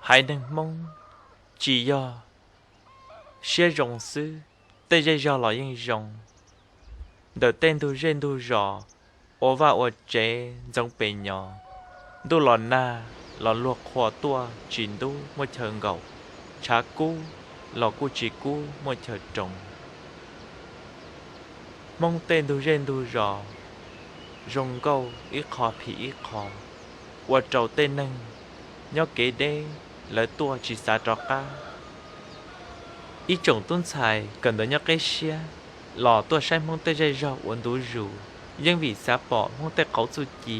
Haiv neeg Hmoob tsis yog siab zoo xwb, tej zej zog los yeej zoo. Ntawm tej ntug zej ntug zos, ua vaj ua tsev ntxoov pem nyov, ntuj los nag los luag qhuas tuaj tsis ntub muaj chaw nkaum, tshav kub los kuj tsis kub muaj chaw roos. Hmoob tej ntug zej ntug zos zoo nkauj ib qho phim ib qho, ua rau tej neeg nyob kev deb lawv tuaj tsis xav rov qab. Ib tsoom tub ntxhais kawm ntawv nyob qib siab los tuaj saib Hmoob tej zej zog ua ntu zus, yeej vim xav pom Hmoob tej qauv txuj ci.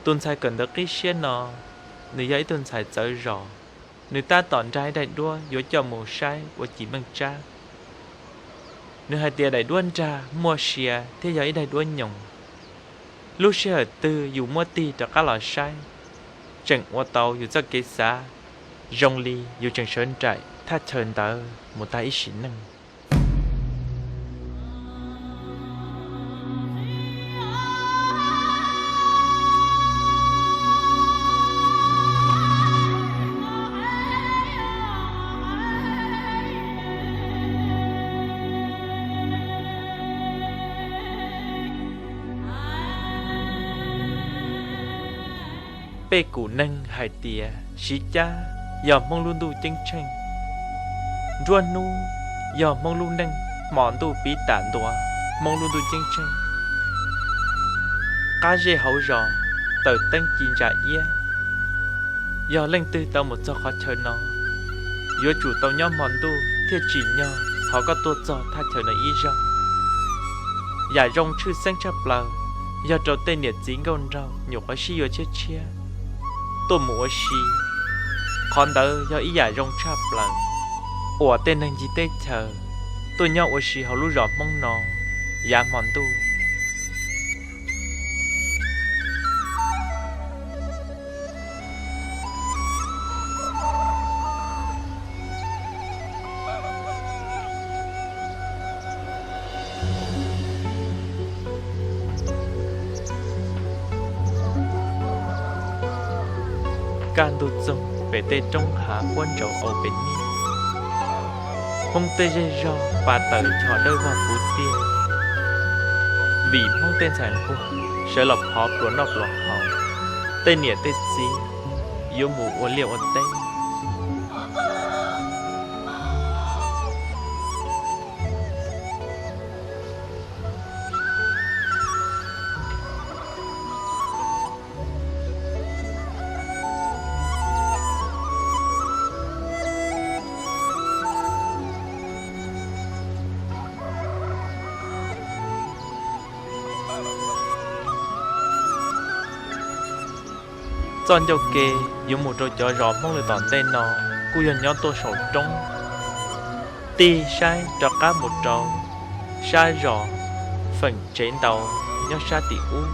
Tus ntxhais kawm ntawv qib siab no, nws yog ib tug ntxhais txawv zos, nws tab tom nrag ib daim duab yuav coj mus saib ua ci meej tsab. Nws hais tias daim duab nrag muaj sia thiab yog ib daim duab nyoos. Lub sij hawm twg yus muab tig rov qab los saib, tseem ua tau yus txoj kev xav, zoo li yus tseem sawv nraim thaj chaw ntawd mus tag ib sim neej. Pej kum neeg hais tias siv cab yog Hmoob lub ntuj ceeb tsheej, nruab hnub yog Hmoob lub neej, hmo ntuj piv tam ntua Hmoob lub ntuj ceeb tsheej. Qab zej hauv zos, tawm teeb ci ntsa iab. Yog leej twg tau mus txog qhov chaw no, yuav tsum tau nyob hmo ntuj thiaj tsim nyog thov koj tuaj txog thaj chaw no ib zaug. Yam zoo tshwj xeeb tshaj plaws yog rau tej niam txiv nkauj nraug nyuam qhuav sib yuav tshiab tshiab tuaj mus ua si. Qhov ntawd yog ib yam zoo tshaj plaws uas tej neeg ncig teb chaws tuaj nyob ua si hauv lub zos Hmoob no yav hmo ntuj. Kaj ntug txoog pem tej roob hav puab ntsaus au pes niab, Hmoob tej zej zog pas tawm choj dawb vog puv tiag. Vim Hmoob tej ntxhais nquag sawv los phov pluas noj pluas haus, tej niam tej txiv yuav mus ua liaj ua teb. Txoj ncauj ke yuav mus rau cov zos Hmoob lwm tom ntej no kuj yog nyob tuaj saum roob. Tig saib rov qab mus rau sab zos feem tsev ntaus nyob sab tim ub,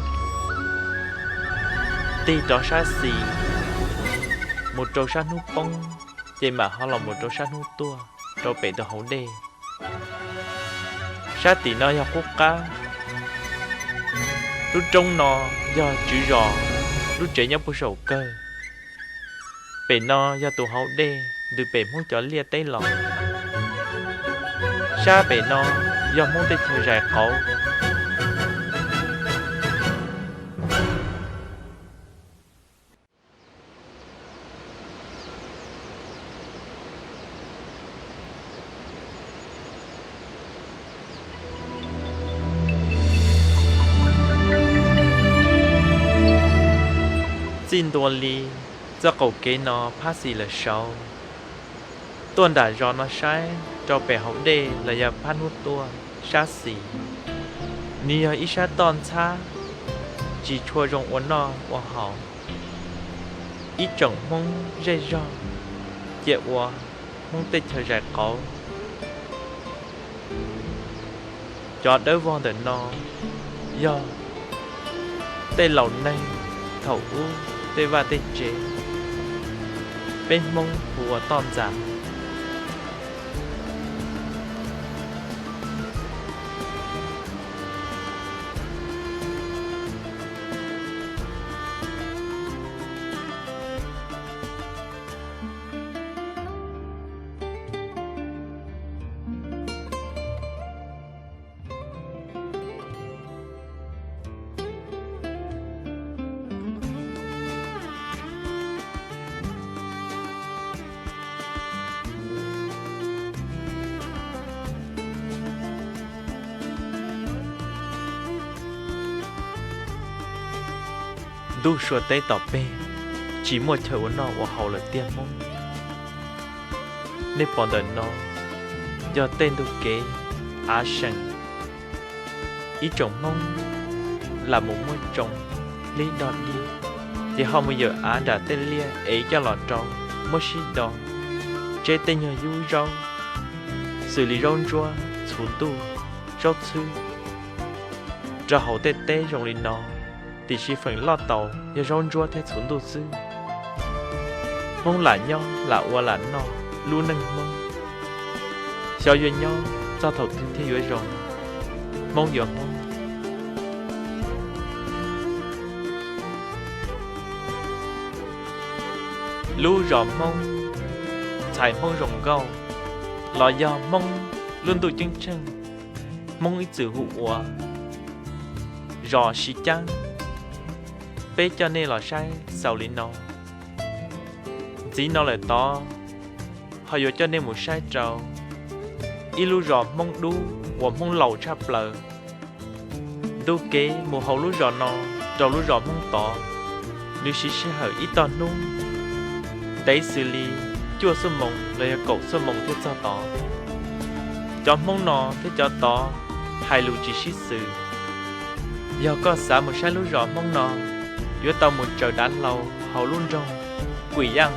tig rov sab xis mus rau sab hnub poob, ces mam ho los mus rau sab hnub tuaj rau pem tus hauv dej. Sab tim no yog qub qab. Lub roob no yog tswv zos lub tsev nyob puag saum kawg. Pem no yog tus hauv dej ntws pem Hmoob cov liaj teb los. Sab pem no yog Hmoob tej chaw zais qauv. Txij ntua li txoj qaum kev no phab xis lawm saud, tuaj nram zos no saib rau pem hauv dej los yog phab hnub tuaj sab xis, nws yog ib sab toj ntxhab tsis tshua zoo ua noj ua haus. Ib tsoom Hmoob zej zog cia ua Hmoob tej chaw zais qauv. Cov dawb vog ntawm no yog tej laus neeg thaum ub tej vaj tej tsev, peb Hmoob hu ua toj ntxas. Tub Suav teb tom peg tsis muaj chaw ua noj ua haus lawm tiag Hmoob. Nej pom ntawm no yog tej ntug kev av seem, ib tsoom Hmoob lam mus muab tsoo hlib dog dig, ces ho mus yawm av nram tej liaj ev coj los rau muab sib do, tseb tej nyuag yub zaub xws li zaub ntsuab, txhuv ntuj, zaub txhwb rau hauv tej teb zoo li no, tiam sis feem loj taus yog zaub ntsuab thiab txhuv ntuj xwb. Hmoob lam nyob lam ua lam noj lub neej Hmoob, xyov yuav nyob txog thaum twg thiaj yuav zoo. Hmoob yuav Hmoob. Lub zos Hmoob, ntxhais Hmoob zoo nkauj, los yog Hmoob lub ntuj ceeb tsheej, Hmoob ib txwm hu ua zos Siv Caab. Peb coj nej los saib xaus li no. Ntxiv no lawm tod ho yuav coj nej mus saib rau ib lub zos Hmoob dub uas Hmoob laus tshaj plaws. Ntu kev mus hauv lub zos no rau lub zos Hmoob tod, nws siv sij hawm ib tog hnub ntev xws li cuaj xuab moos los yog kaum xuab moos thiaj txog tod. Cov Hmoob no thiab cov tod hais lus tsis sib xws. Yog koj xav mus saib lub zos Hmoob no, yuav tau mus tsaws dav hlau hauv lub nroog Kuim Yaj,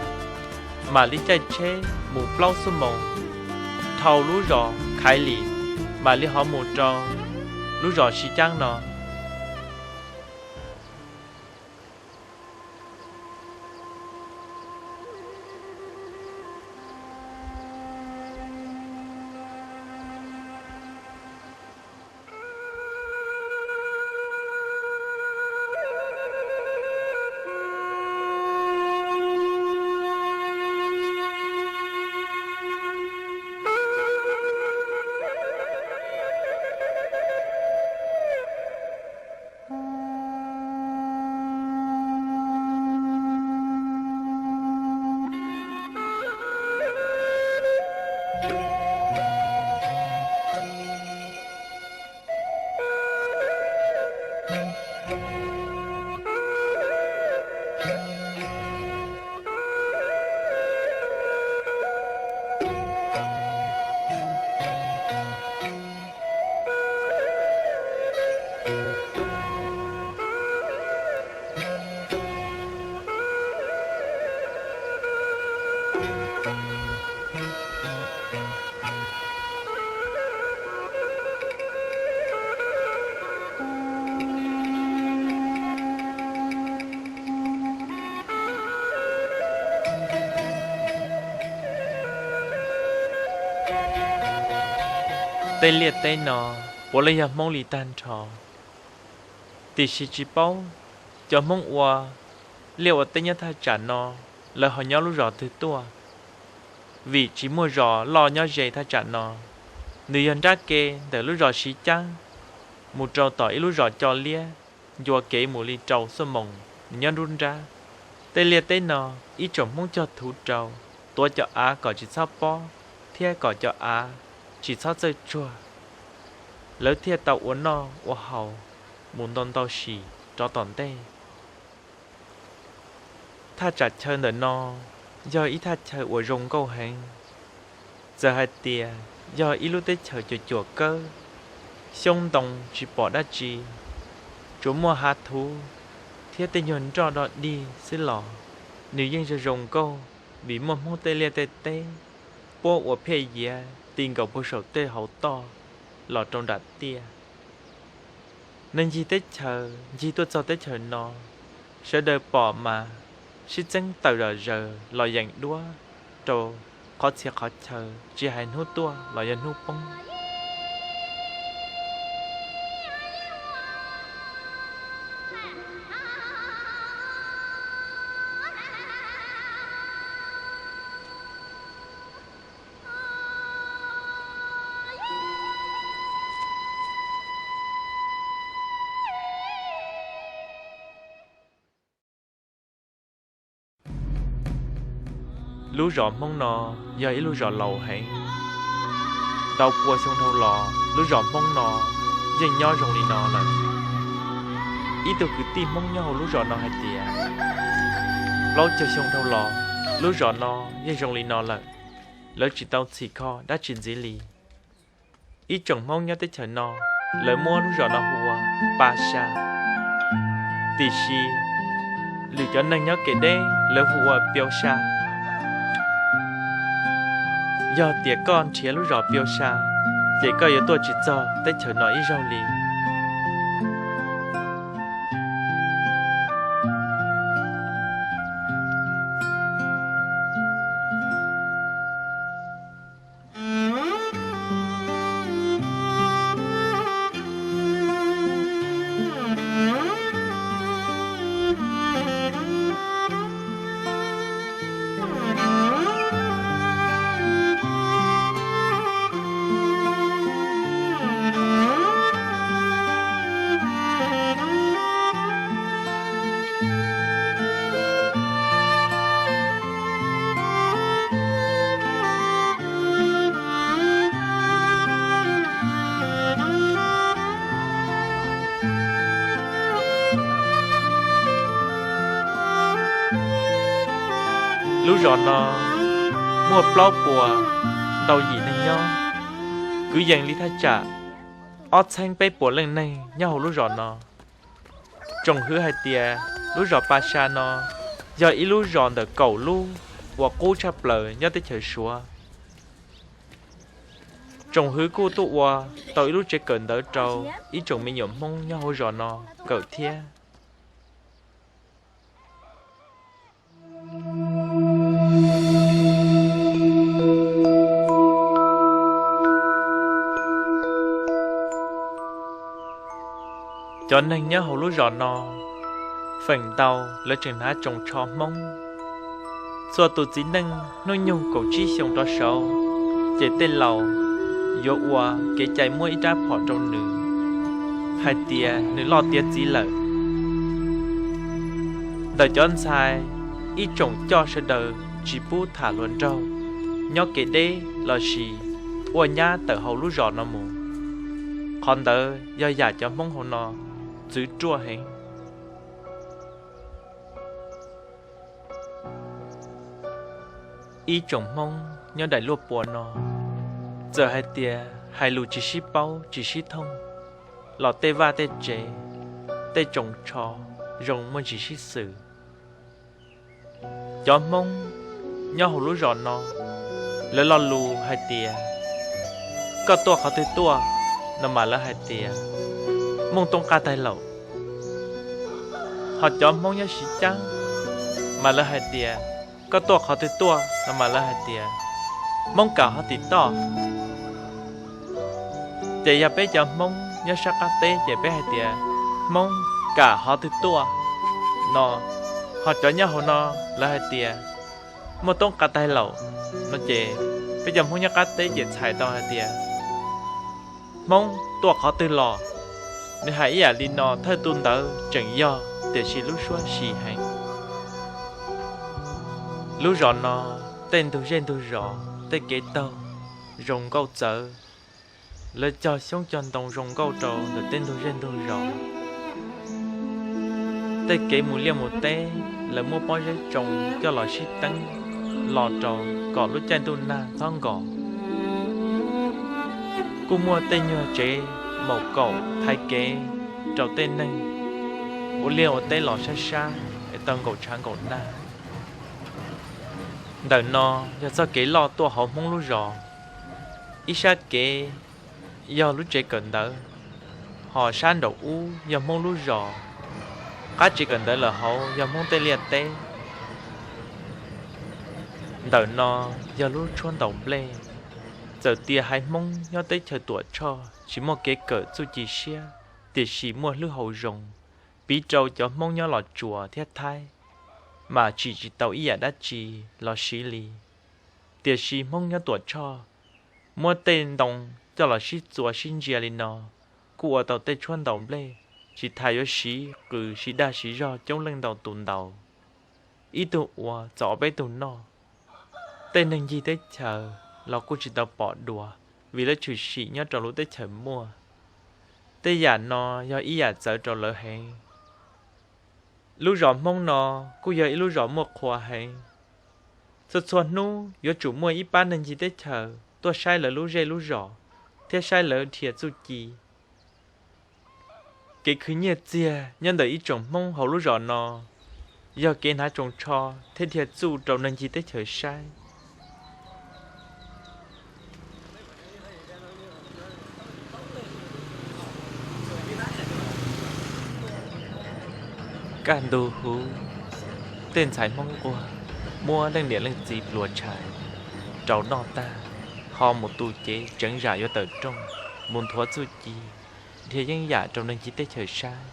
mam li caij tsheb mus plaub xuab moos dhau lub zos Khaiv Lis, mam li ho mus rau lub zos Siv Caab no. Tej liaj teb no puav leej yog Hmoob li tag nrho, tiam sis tsis paub cov Hmoob ua liaj ua teb nyob thaj tsam no lawv ho nyob lub zos twg tuaj, vim tsis muaj zos loj nyob ze thaj tsam no. Nws yog nrab ke ntawm lub zos Siv Caab mus rau tom ib lub zos Co Liab, ncua kev mus li rau xuab moos nws nyob nruab nrab. Tej liaj teb no ib tsoom Hmoob cog thuv rau, tuav cov av kom tsis txhob pob thiab kom cov av tsis txhob txawj tsuag. Lawv thiaj tau ua noj ua haus mus ntau ntau sim rov tom ntej. Thaj tsam chaw ntawm no yog ib thaj chaw uas zoo nkauj heev. Txawm hais tias yog ib lub teb chaws cuam cuam kawb, xyoob ntoo tsis pom dab tsi, tsuas muaj hav thuv thiab tej nyuag nroj dog dig xwb los nws yeej zoo zoo nkauj, vim muaj Hmoob tej liaj tej teb puab ua phiaj yiav ti nkaus puag saum tej hauv toj los rau nram tiaj. Neeg ncig teb chaws ncig tuaj txog teb chaws no, sawv daws pom mas sib txeeb tawm zom zaws los yeem duab rau qhov txhia qhov chaw, tsis hais hnub tuaj los yog hnub poob. Lub zos Hmoob no yog ib lub zos laus heev. Ntau pua xyoo dhau los lub zos Hmoob no yeej nyob zoo li no lawm. ib tug kwv tij Hmoob nyob hauv lub zos no hais tias, plaub caug xyoo dhau los, lub zos no yeej zoo li no lawm, lawv tsis tau txhim kho dab tsi ntxiv li. Ib tsoom Hmoob nyob teb chaws no, lawv muab lub zos no hu ua Pa Sa, tiam sis lwm cov neeg nyob kev deb lawv hu ua Piau Sa. Yog tias koj nrhiav lub zos Piau Sa, ces koj yuav tuaj tsis txog teb chaws no ib zaug li. Lub zos no muaj plaub puas ntau yim neeg nyob, kwv yees li thaj tsam ob txheeb peb puas leej neeg nyob hauv lub zos no. Tsoom hwv hais tias lub zos Pa Sa no yog ib lub zos ntawm kaum lub uas qub tshaj plaws nyob teb chaws Suav. Tsoom hwv kuj tuaj ua tau ib lub tsev kawm ntawv rau ib tsoom me nyuam Hmoob nyob hauv zos no kawm thiab. Cov neeg nyob hauv lub zos no feem ntau lawv tseem hnav tsoos tsho Hmoob. Txhua tus txiv neej hnub nyoog kaum tsib xyoo rov saud, ces tej laus yuav ua kev cai muab ib rab phom rau nws hais tias nws loj tiav txiv lawm. Ntawm cov ntxhais, ib tsoom coj sawv daws tsis pub tham hluas nraug, nyob kev deb lossis ua nyab tawm hauv lub zos no mus. Qhov ntawd yog yam cov Hmoob hauv no txwv ruaj heev. Ib tsoom Hmoob nyob daim luaj pua no, txawm hais tias hais lus tsis sib paub tsis sib thooj los tej vaj tej tsev, tej tsoos tsho zoo muaj ntsis sib xws. Cov Hmoob nyob hauv lub zos no, lawv lo lus hais tias, koj tuaj qhov twg tuaj no mas lawv hais tias, Mooj Tooj Qab Taig Laum. Ho cov Hmoob nyob Siv Caab mas lawv hais tias, koj tuaj qhov twg tuaj no mas lawv hais tias, Hmoob Kam Hov Tim Toj. Ces yog peb cov Hmoob nyob sab qab teb ces peb hais tias, Hmoob Kam Hov Twg Tuaj no. Ho cov nyob hauv no lawv hais tias, Mooj Tooj Qab Taig Laum no ces peb cov Hmoob nyob qab teb ces txhais tau hais tias, Hmoob tuaj qhov twg los. Nws hais ib yam li no thawj tug ntawd tseem yog, tiam sis lub suab sis heev. Lub zos no tej ntug zej ntug zos tej kev taug zoo nkauj txawv, lawv cog xyoob cog ntoo zoo nkauj rau ntawm tej ntug zej ntug zos. Tej kev mus liaj mus teb lawv muab pob zeb tsoo coj los sib teeb los rau kom lub caij ntuj nag txhob nkaus. Kuj muaj tej nyuag tsev maum kaum thaiv kev rau tej neeg ua liaj ua teb los sab sab es tau nkaum tshav nkaum nag. Ntawm no yog txoj kev loj tuaj hauv Hmoob lub zos. Ib sab kev yog lub tsev kawm ntawv, ho sab nraum ub yog Hmoob lub zos. Qab tsev kawm ntawv lawm hauv yog Hmoob tej liaj teb. Ntawm no yog lub tshuab ntaus nplej. Txawm tias haiv Hmoob nyob teb chaws Tuam Tshoj tsis muaj kev kawm txuj ci siab, tiam sis muaj hlwb hau zoo, piv rau cov Hmoob nyob Los Tsuas thiab Thaib mas tsim tsis tau ib yam dab tsi los siv li. Tiam sis Hmoob nyob Tuam Tshoj muab tej ntoo coj los sib txua sib ntsia li no, kuj ua tau tej tshuab ntaus nplej, tsis tas yuav siv qws siv dag siv zog coob leej ntau tus ntaus, ib tug ua txaus ob peb tug noj. Tej neeg ncig teb chaws los kuj tsis tau pom dua, vim lawv tshwm sim nyob rau lub teb chaws muaj. Tej yam no yog ib yam txawv rau lawv heev. Lub zos Hmoob no kuj yog ib lub zos muaj qhua heev. Txhua txhua hnub yuav tsum muaj ib pab neeg ncig teb chaws tuaj saib lawv lub zej lub zos thiab saib lawv dhia txuj ci. Kev khwv nyiaj txiag nyob ntawm ib tsoom Hmoob hauv lub zos no yog kev hnav tsoos tsho thiab dhia txuj rau neeg ncig teb chaws saib. Kaj ntug huv, tej ntxhais Hmoob nquag muab leej niam leej txiv pluas tshais rau noj tag, ho mus tu cev tseev zam yuav tawm rooj, mus nthuav txuj ci, dhia yeeb yam rau neeg ncig teb chaws saib.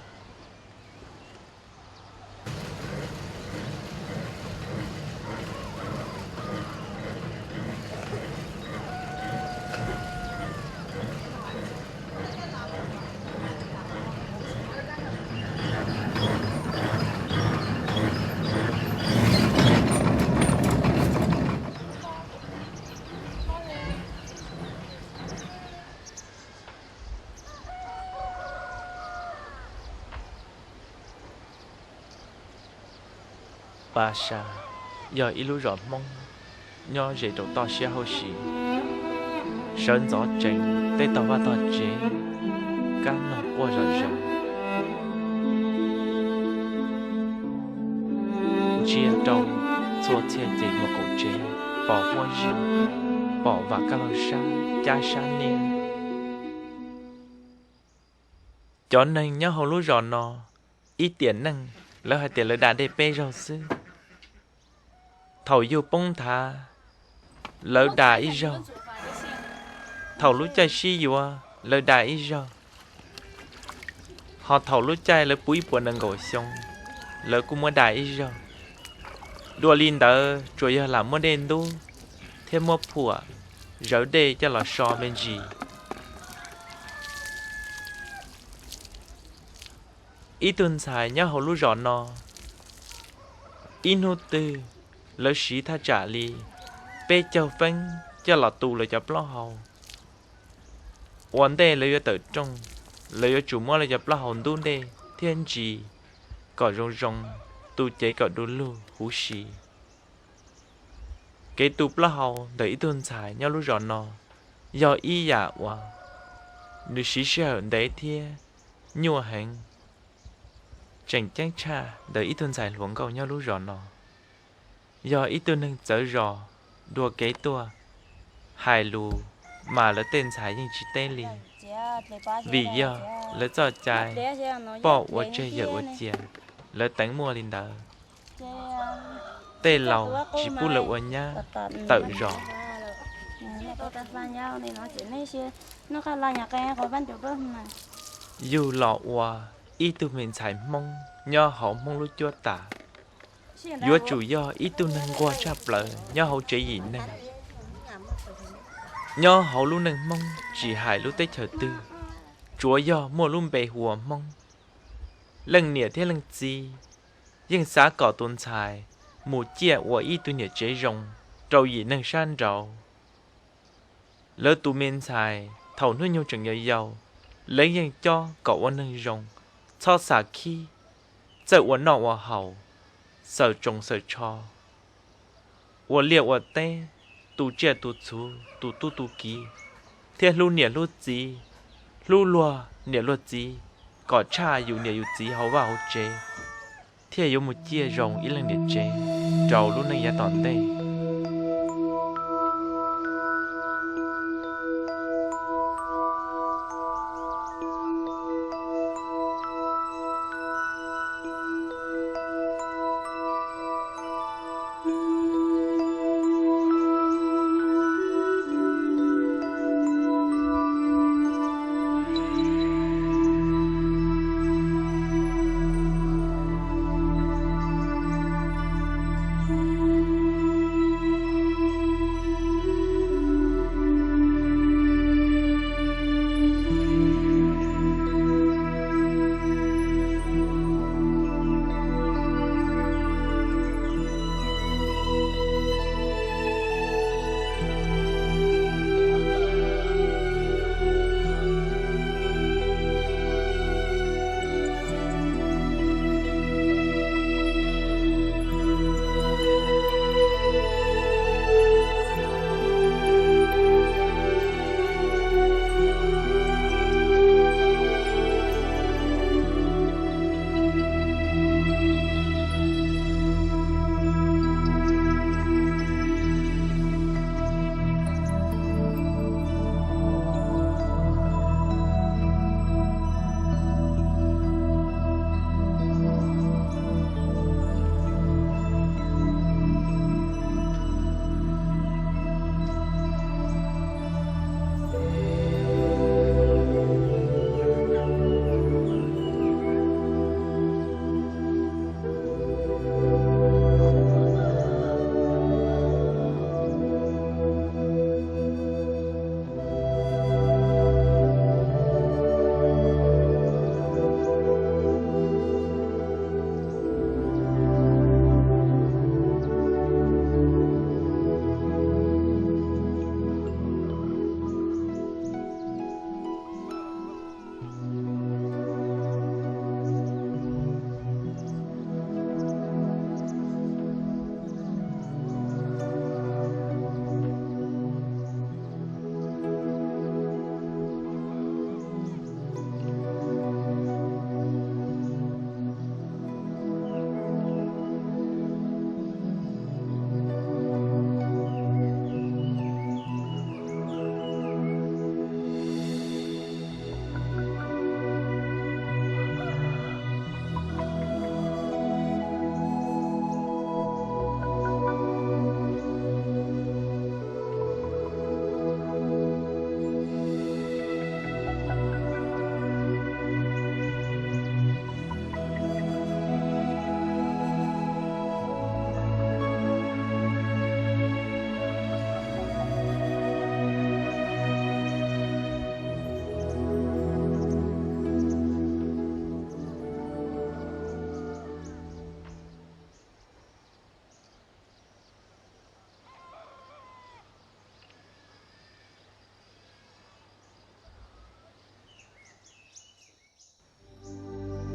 Pas Sa yog ib lub zos Hmoob nyob ze rau toj siab hauj sim, sawv ntxov tsees tej tog vaj tog tsev, kab noog quaj zom zaws, ntsia rau txhua txhia ces muaj qaum tsev, pom huab zib, pom vam kaj laug sab, cab sab niab. Cov neeg nyob hauv lub zos no, ib tiam neej lawv hais tias lawv da dej peb zaug xwb. Thaum yug poob nthav, lawv da ib zaug. Thaum lub caij sib yuav, lawv da ib zaug. Ho thaum lub caij lawv puv ib puas nees nkaum xyoo, lawv kuj muab da ib zaug. Dua li ntawd tsuas yog lam muab dej ntub thiab muab phuam zawv dej coj los so me ntsis. Ib tug ntxhais nyob hauv lub zos no, ib hnub twg lawv siv thaj tsam li peb caug feeb coj los tu lawv cov plaub hau. Ua ntej lawv yuav tawm rooj, lawv yuav tsum muab lawv cov plaub hau ntub dej thiab ntsis kom zoo zoo, tu cev kom du lug huv si. Kev tu plaub hau ntawm ib tug ntxhais nyob lub zos no yog ib yam uas nws siv sij hawm ntev thiab nyuaj heev. Tseem ceeb tshaj ntawm ib tug ntxhais hluas nkauj nyob lub zos no, yog ib tug neeg txawv zos, dua kev tuaj, hais lus mas lawv tej ntxhais yeej tsis teb li, vim yog lawv txoj cai poj ua tseg yawm ua cia, lawv teev muaj li ntawd. Tej laus tsis pub lawv ua nyab tawm zos. Yug los ua ib tug me ntxhais Hmoob nyob hauv Hmoob lub cuab tam, yuav tsum yog ib tug neeg nquag tshaj plaws nyob hauv tsev yim neeg. Nyob hauv lub neej Hmoob tsis hais lub teb chaws twg, tsuav yog muaj lub npe hu ua Hmoob, leej niam thiab leej txiv yeej xav kom tus ntxhais mus ciaj ua ib tug niam tsev zoo rau yim neeg sab nraud. Lawv tus me ntxhais thaum hnub nyoog tseem yau yau, lawv yeej cob kom ua neeg zoo, txhob xam khib, txawj ua noj ua haus, xaws tsoos xaws tsho, ua liaj ua teb, tu tsiaj tu txhu, tu tub tu kiv, thiab hlub niam hlub txiv, hlub luag niam luag txiv, kom tshaj yus niam yus txiv hauv vaj hauv tsev, thiaj yuav mus ciaj zoo ib leej niam tsev rau lub neej yav tom ntej.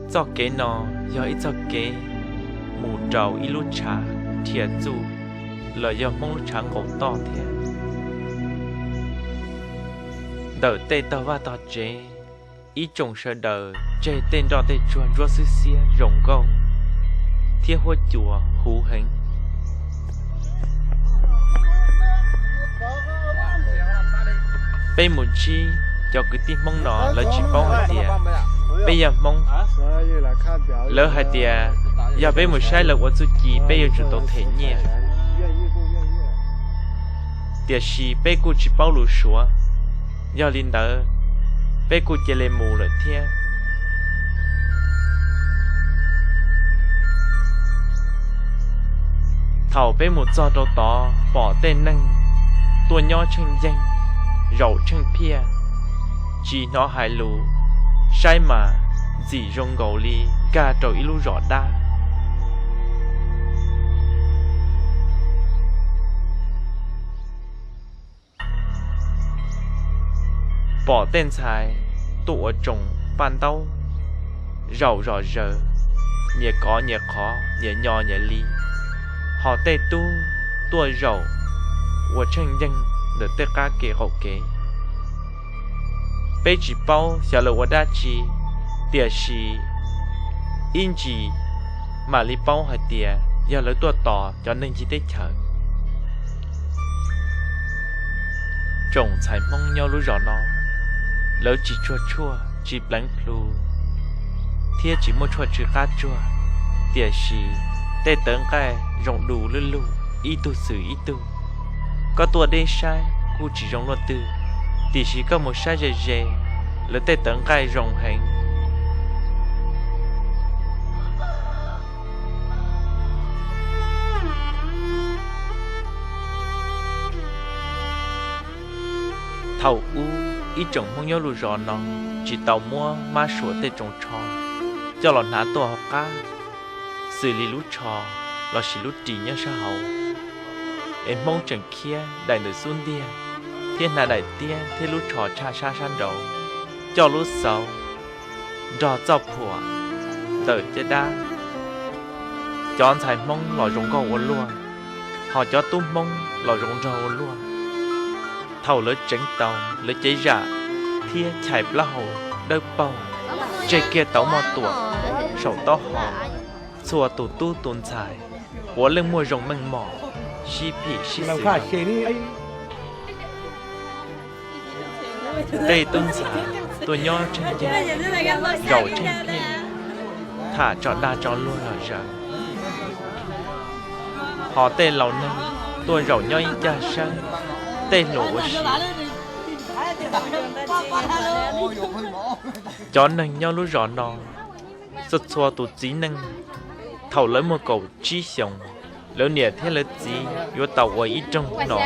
Txoj kev no yog ib txoj kev mus rau ib lub tshav rhiav txuj los yog Hmoob lub tshav nqaus toj thiab. Ntawm tej tog vaj tog tsev, ib tsoom sawv daws tseg tej nroj tej tsuag ntsuab xwb xiab zoo nkauj thiab huab cua huv heev. Peb mus ntsib cov kwv tij Hmoob no lawv tsis paub hais tias peb yog Hmoob. Lawv hais tias yog peb mus saib lawv ua txuj ci peb yuav tsum tau them nyiaj. Tiam sis peb kuj tsis paub lus Suav, yog li ntawd peb kuj cia li mus lawm thiab. Thaum peb mus txog rau tod pom tej neeg tuaj nyob tsheej yeej, zaum tsheej phiaj, tsis hnov hais lus, saib mas ntxim zoo nkaus li nkag rau ib lub zos dab. Pom tej ntxhais tuaj ua tsoos paj ntaub, zaum zom zaws, nyias kov nyias qhov, nyias nyo nyias li, hos tej tub tuaj zaum ua tsheej yeej ntawm tej qab kev qaum kev. Peb tsis paub xyov lawv ua dab tsi, tiam sis ib ntsis mam li paub hais tias yog lawv tuaj tos cov neeg ncig teb chaws. Tsoom ntxhais Hmoob nyob lub zos no, lawv tsis tsuag tshuaj tsis pleev plhu thiab tsis muaj tshuaj tsw qab tsuag, tiam sis tej tawv nqaij zoo du lwj lug ib tug xwm ib tug. Koj tuaj deb saib kuj tsis zoo luaj twg, tiam sis koj mus saib ze ze, lawv tej tawv nqaij zoo heev. Thaum ub ib tsoom Hmoob nyob lub zos no tsis tau muab mab suam tej tsoos tsho coj los hnav tuaj hauv qab, xws li lub tsho lossis lub ris nyob sab hauv, es Hmoob tseem khiab daim ntawm xub ntiag thiab hnav daim tiab thiab lub tsho tshaj sab sab nraud, coj lub xauv nrog txoj phuam ntawm caj dab. Cov ntxhais Hmoob los zoo nkauj ua luaj, hos cov tub Hmoob los zoo nraug ua luaj. Thaum lawv tseev tau lawv cev zam thiab chais plaub hau dawb paug, tseg kiag tau moj tuam saum taub hau, txhua tus tub tus ntxhais puav leej muaj zoo meej mom, sib phim sib xws. Tej tub ntxhais tuaj nyob tsheej yeej, zaum tsheej phiaj, tham tso dag tso luag lom zaws, hos tej laus neeg tuaj zaum nyob ib cag sab, tej hluas ua si. Cov neeg nyob lub zos no, txhua txhua tus txiv neej, thaum lawv muaj kaum tsib xyoos, lawv niam thiab lawv txiv yuav tau ua ib rooj no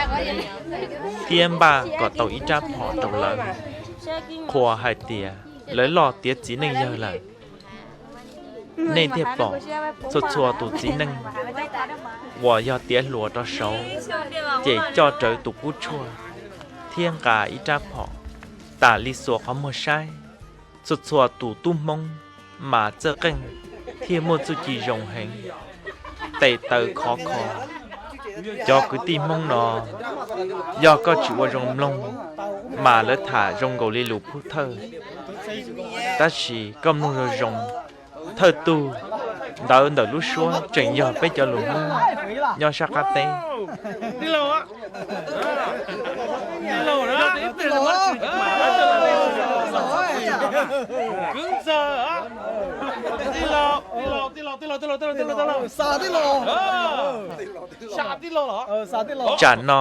thiab npaj kom tau ib rab phom rau lawv, qhuas hais tias lawv loj tiav txiv neej yawg lawm. Nej thiaj pom txhua txhua tus txiv neej uas yog tiav hluas rau saud, ces coj rawv tus kub tshuaj thiab nqa ib rab phom tas li xuas qhov muag saib. Txhua txhua tus tub Hmoob mas txawj qeej thiab muaj txuj ci zoo heev, tes taw khov kho. Cov kwv tij Hmoob no, yog koj tsis ua zoo mloog, mas lawv tham zoo nkaus li lus pub thawj. Tab sis koj mloog zoo zoo, thawj tug ntawv ntawm lub suab tseem yog peb cov lus Hmoob nyob sab qab teb. Tsam no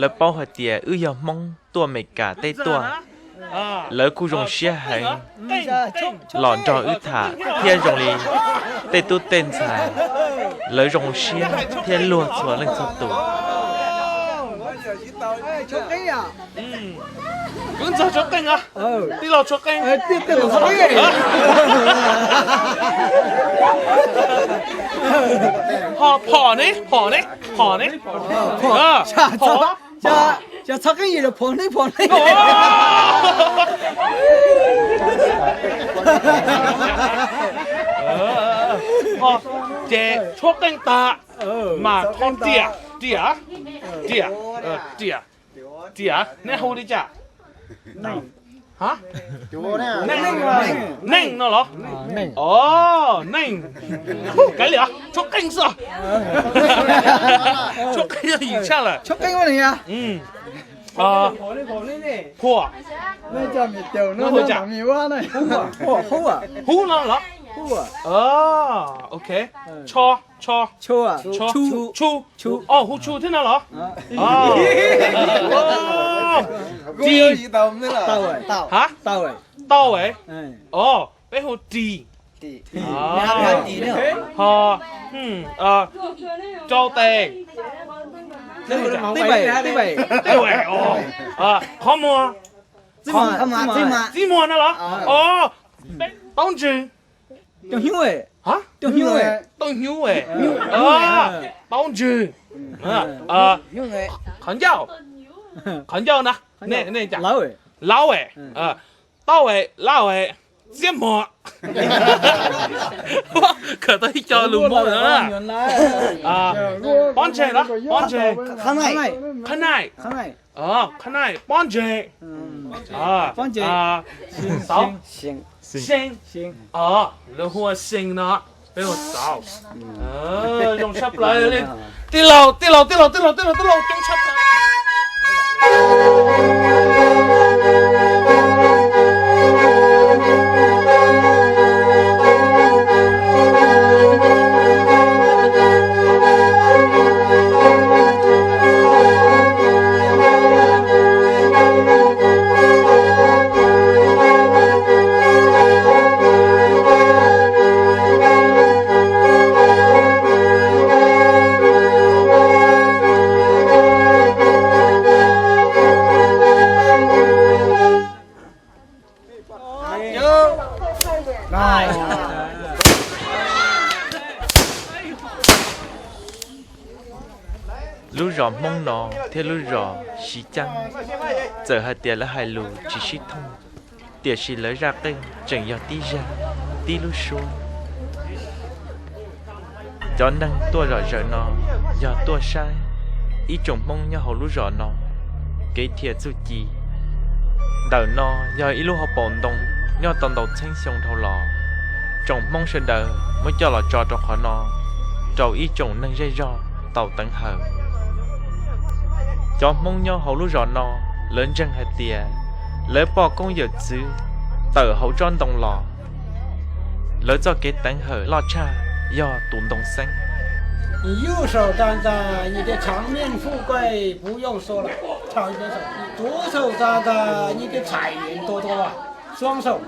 lawv paub hais tias wb yog Hmoob tuaj Meskas teb tuaj, lawv kuj zoo siab heev los nrog wb tham thiab zoo li tej tub tej ntxhais, lawv zoo siab thiab luag txhua leej txhua tus. Kwv ntxawg tshuav qeej, tij laug tshuav qeej. Ho phom ne, phom ne, phom ne. Phom. Txhob qeej yim phom ne, phom ne. Ces tshuab qeej tag mas tho riam, riam, riam, riam, riam, nej hu li cas? Neej no los? Neej. Kav liam, tshuab qeej xwb. Tshuab qeej yog yim tshaj lawm. Phuam. Hub no los? Ok. Tsho, tsho, tshu, hu tshu thiab no los? Ris. Hab? Tau es. Peb hu ris. Ho rau tes. Qhov muag. Txib muag no los? Taub ntswg. Taub hnyub. Taub ntswg. Qhov ncauj. Qhov ncauj na. Laub es. Taub es, laub es. Txiab muag. Khaws tau ib co lus Hmoob no na. Pob ntseg los? Pob ntseg. Qhab naij. Qhab naij, pob ntseg. Xauv. See. Lawv hu ua see no. Peb hu xauv. Zoo tshaj plaws li. Tij laug, tij laug, tij laug, tij laug, tij laug, tij laug, coob tshaj plaws. Lub zos Hmoob no thiab lub zos Siv Ceeb, txawm hais tias lawv hais lus tsis sib thooj, tiam sis lawv zaj qeej tseem yog tib zaj, tib lub suab. Cov neeg tuaj zom zaws no yog tuaj saib ib tsoom Hmoob nyob hauv lub zos no kev dhia txuj ci. Ntawm no yog ib lub hauv paus ntoo nyob tau ntau txhiab xyoo dhau los, tsoom Hmoob sawv daws muab coj los tso rau qhov no rau ib tsoom neeg zej zog tau teev hawm. Cov Hmoob nyob hauv lub zos no, lawv ntseeg hais tias lawv poj koob yawm txwv tawm hauv tsob ntoo los, lawv txoj kev teev hawm loj tshaj yog tus ntoo xeeb. 右手站在你的场面覆盖不用说了，唱一首。左手站在你的菜园多多啊，双手。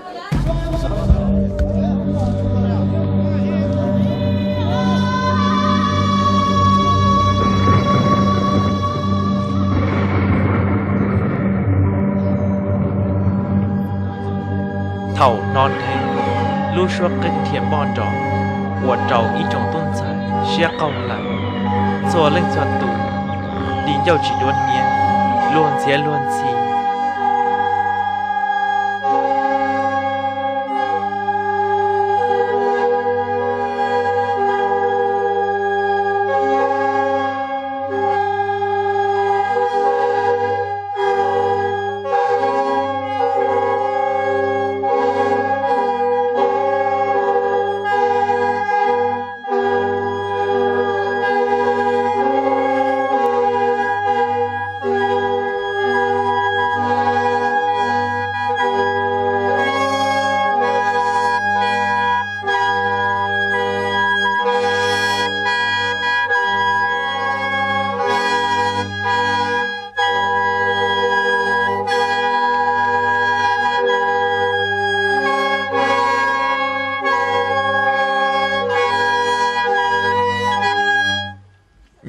Thaum no dheev, lub suab qeej dhia npoj nrov ua rau ib tsoom tub ntxhais siab qaug lawm. Txhua leej txhua tus di ncauj tsis duav hniav, luag ntxhiav luag ntxhi.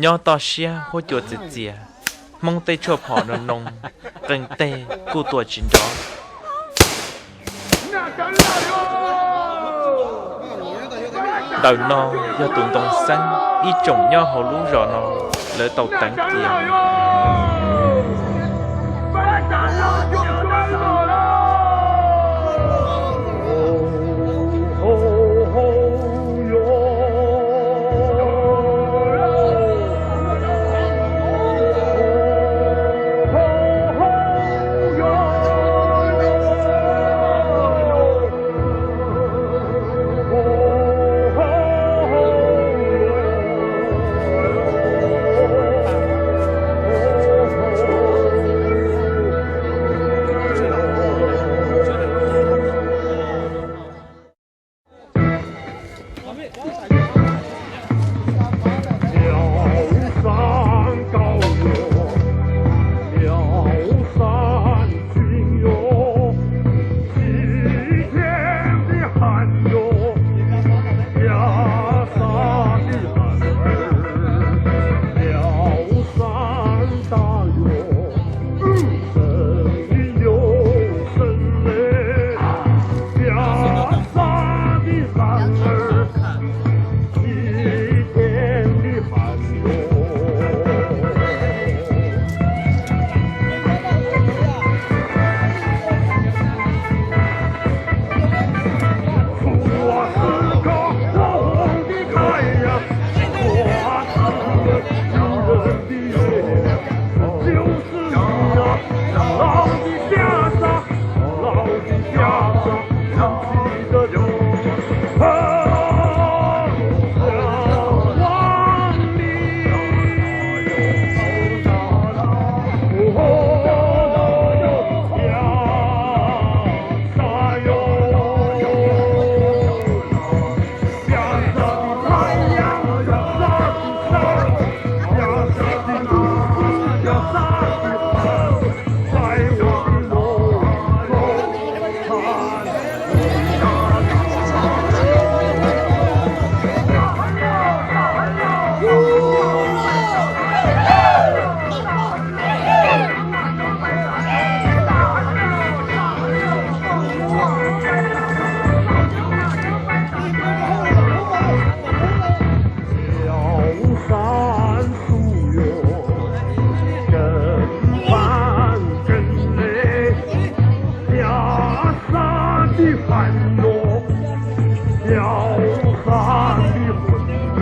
Nyob toj siab huab cua txias txias, Hmoob tej tshuaj phom noo noo, qee teg kuj tua tsis nrov. Ntawm no yog tus ntoo xeeb ib tsoom nyob hauv lub zos no lawv tau teev cia. 高山高原，高山青哟，西天的寒哟，袈裟的寒儿，高山大哟。 声音有声嘞，袈裟的男儿，齐天的喊哟。我是个活的太阳，我是个救人的月亮，就是 高山树哟，根盘根嘞，袈裟的寒哟，高山的魂哟。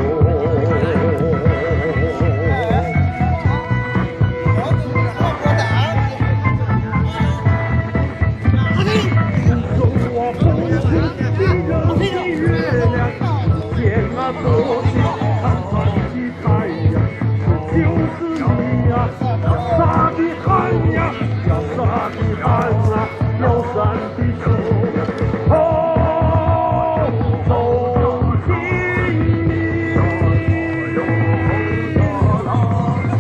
太阳，这就是你呀，袈裟的汗呀，袈裟的汗啊，高山的秋。哦，走进你。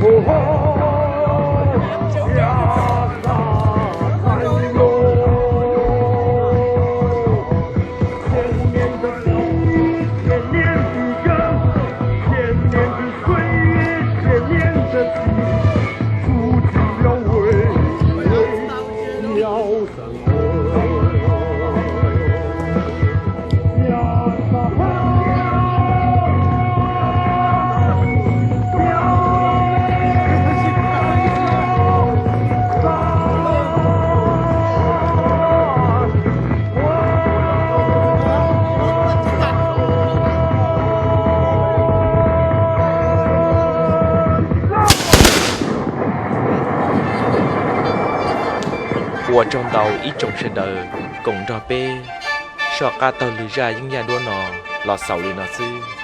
哦，袈裟汗哟。 千年的风，千年的人，千年的岁月，千年的情，谱进了巍巍高山河。呀，山河。 Ua tsaug ntau ib tsoom sawv daws koom nrog peb soj qab taug lw zaj yeeb yaj duab no los xaus li no xwb.